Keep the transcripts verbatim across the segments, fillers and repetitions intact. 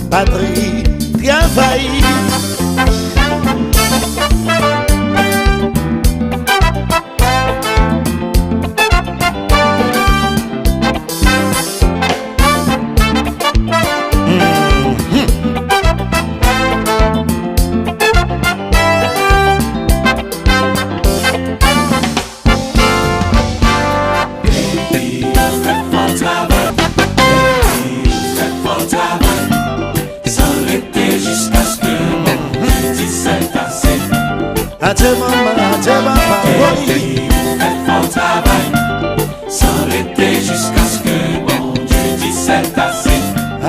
Patri, travay. San rete jiskaske Bondye di sètase. Adye manman, adye papa, woy. Fè fò travay, san rete jiskaske Bondye di sètase.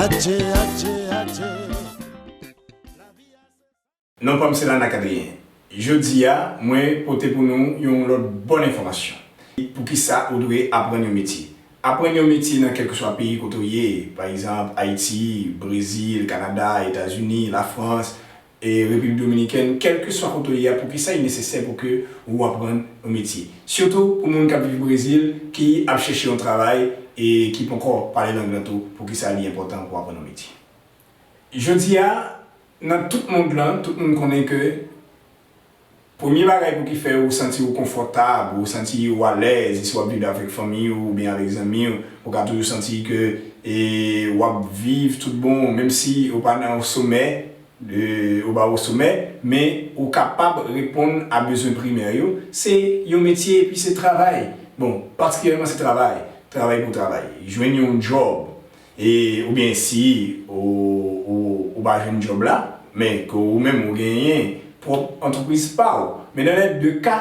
Adye, adye, adye. Non pa m se Lana Kadriyen. Jodi a, mwen pote pou nou yon lòt bòn enfòmasyon. Poukisa ou dwe aprann yon metye? Aprann yon metye nan kèlkeswa peyi kote w ye, pa egzanp, Ayiti, Brezil, Kanada, Etazini, Lafrans, e Repiblik Dominikèn, kèlkeswa kote w ye a, poukisa li nesesè pou ke ou aprann yon metye? Sitou pou moun k ap viv Brezil, ki ap chèche yon travay e ki poko pale lang lan tou, poukisa li enpòtan pou aprann yon metye? Jodi a, nan tout mond lan, tout moun konnen ke premye bagay pou ki fè ou santi ou konfòtab, ou santi ou alèz, si w ap viv avèk fanmi w oubyen avèk zanmi w, ou ka toujou santi ke, e, w ap viv tout bon, menm si ou pa nan somè, e, ou pa o somè, men ou kapab reponn a bezwen primè yo, se yon metye epi se travay. Bon, patikilyèman se travay, travay pou travay. Jwenn yon djòb, e, oubyen si ou, ou, ou pa jwenn djòb la, men ke ou menm ou genyen pwòp antrepriz pa w. Men nan lè de ka,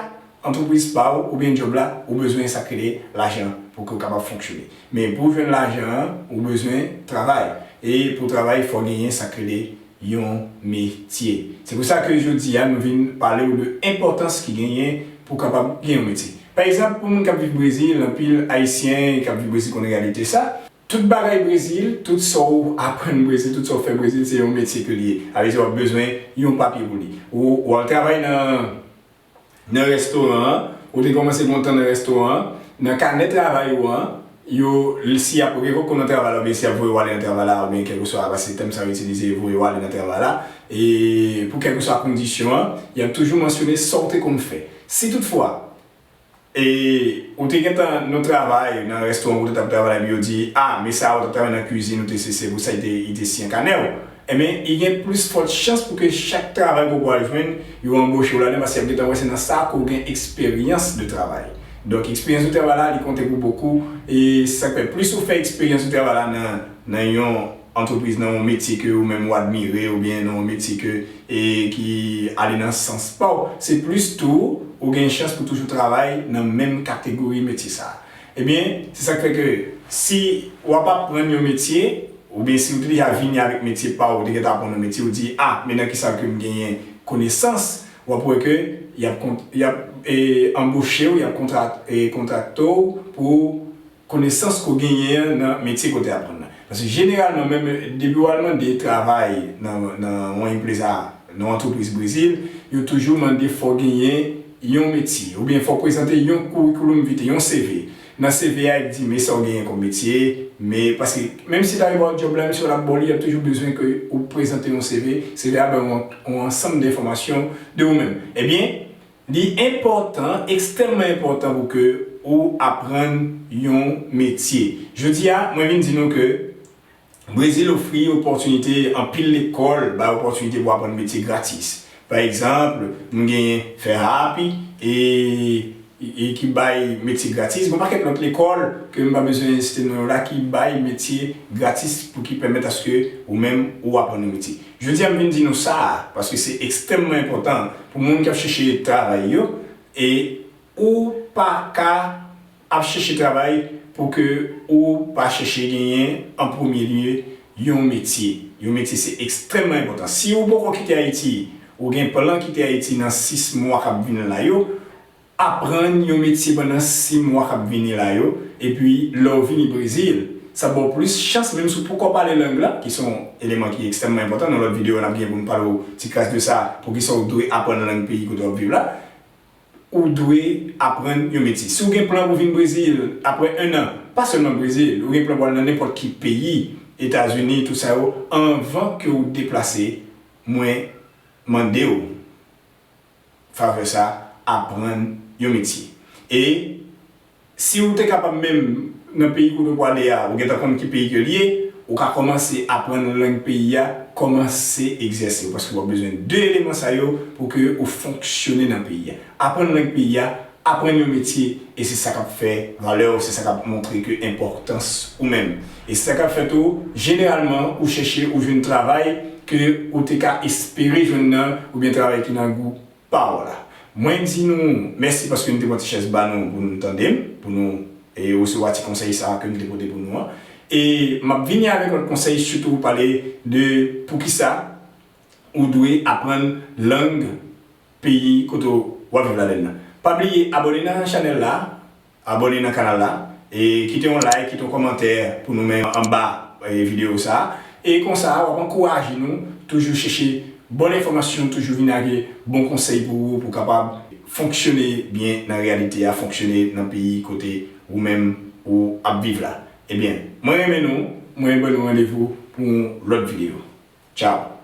antrepriz pa w oubyen djòb la, ou bezwen sa k rele lajan pou ke w kapab fonksyone. Men pou w jwenn lajan an, ou bezwen travay. E pou travay, fò w genyen sa k rele yon metye. Se pou sa ke jodi a, nou vin pale w de enpòtans ki genyen pou w kapab gen yon metye. Pa egzanp, pou moun k ap viv Brezil, anpil Ayisyen k ap viv Brezil konn reyalite sa. Tout bagay Brezil, tout sa w aprann Brezil, tout sa w fè Brezil, se yon metye ke li ye. Sa vle di w ap bezwen yon papye pou li. Ou, ou al travay nan, nan restoran an, ou te kòmanse gen yon tan nan restoran an, nan kanè travay ou an, yo, si y ap revoke w nan travay la, oubyen si y ap voye w ale nan travay la, oubyen kèlkeswa, paske tèm sa yo itilize, voye w ale nan travay la, e pou kèlkeswa kondisyon an, y ap toujou mansyone sa w te konn fè. Si toutfwa, e ou te gentan nan travay, nan restoran ou te t ap travay la, epi yo di, "A, men sa a ou t ap travay nan kwizin, ou te se, se pou sa li te, li te siyen kanè w." Ebyen, li gen plis fòt chans pou ke chak travay ke w pral jwenn, yo anboche w ladan, paske y ap gentan wè se nan sa ke w gen eksperyans de travay. Donk, eksperyans de travay la, li konte pou bokou, e se sa k fè plis ou fè eksperyans de travay la nan, nan yon antrepriz, nan yon metye ke ou menm ou admire, oubyen nan yon metye ke, e ki ale nan sans pa w, se plis tou ou gen chans pou toujou travay nan menm kategori metye sa a. Ebyen, se sa k fè ke si w ap aprann yon metye, oubyen si w te deja vini avèk metye pa w, ou te gentan aprann yon metye, ou di, "A, men nan kisa ke m genyen konesans," w ap wè ke y ap kont-, y ap, e, anboche w, y ap kontra-, e, kontrakte w pou konesans ke w genyen an nan metye ke w te aprann nan. Paske jeneralman, menm depi w al mande travay nan, nan yon enpresa, nan yon antrepriz Brezil, yo toujou mande fò w genyen yon metye, oubyen fò w prezante yon curriculum vitae, yon C V. Nan C V a, y ap di, men sa w genyen kòm metye, men, paske menm si l ta rive ba w djòb la, menm si yo t ap ba w li, y ap toujou bezwen ke ou prezante yon C V. C V a bay yon, yon ansanm de enfòmasyon de ou menm. Ebyen, li enpòtan, ekstrèmman enpòtan pou ke ou aprann yon metye. Jodi a, mwen vin di nou ke Brezil ofri opòtinite, anpil lekòl bay opòtinite pou aprann metye gratis. Pa egzanp, nou genyen Ferrap, e, e ki bay metye gratis. Gen yon pakèt lòt lekòl ke m pa bezwen site non yo la ki bay metye gratis pou ki pèmèt aske ou menm ou aprann yon metye. Jodi a, m vin di nou sa, paske se ekstrèmman enpòtan pou moun k ap chèche travay yo, e ou pa ka ap chèche travay pou ke ou pa chèche genyen an premye lye yon metye. Yon metye se ekstrèmman enpòtan. Si ou poko kite Ayiti, ou gen plan kite Ayiti nan sis mwa k ap vini la yo, aprann yon metye pandan sis mwa k ap vini la yo, epi lè w vini Brezil, sa ba w plis chans, menm si w poko pale lang la, ki se yon eleman ki ekstrèmman enpòtan. Nan lòt videyo, n ap gen pou n pale w ti kras de sa, poukisa w dwe aprann lang peyi kote w ap viv la. Ou dwe aprann yon metye. Si w gen plan pou vin Brezil apre en an, pa sèlman Brezil, ou gen plan pou al nan nenpòt ki peyi, Etazini, tout sa yo, anvan ke w deplase, mwen mande w favè sa, aprann yon metye. E si w te kapab menm nan peyi kote w pwale a, ou gentan konn ki peyi ke l ye, ou ka kòmanse aprann lang peyi a, kòmanse egzèse yo, paske w ap bezwen de eleman sa yo pou ke ou fonksyone nan peyi a. Aprann lang peyi a, aprann yon metye, e se sa k ap fè valè w, se sa k ap montre ke enpòtans ou menm. E se sa k ap fè tou, jeneralman, ou chèche, ou jwenn travay ke ou te ka espere jwenn nan, oubyen travay ki nan gou pa w la. Mwen di nou mèsi paske nou te pran ti chèz ba nou pou nou tande m, pou nou e resevwa ti konsèy sa a ke m te pote pou nou an. E m ap vini avèk lòt konsèy, sitou pale de poukisa ou dwe aprann lang peyi kote w ap viv ladan l nan. Pa bliye abòne nan chanèl la, abòne nan kanal la, e kite yon like, kite yon kòmantè pou nou menm anba e, videyo sa a. E konsa, w ap ankouraje nou toujou chèche bon enfòmasyon, toujou vin ak bon konsèy pou ou, pou w kapab fonksyone byen nan reyalite a, fonksyone nan peyi kote ou menm ou ap viv la. Ebyen, mwen renmen nou, mwen ban nou randevou pou yon lòt videyo. Tchao!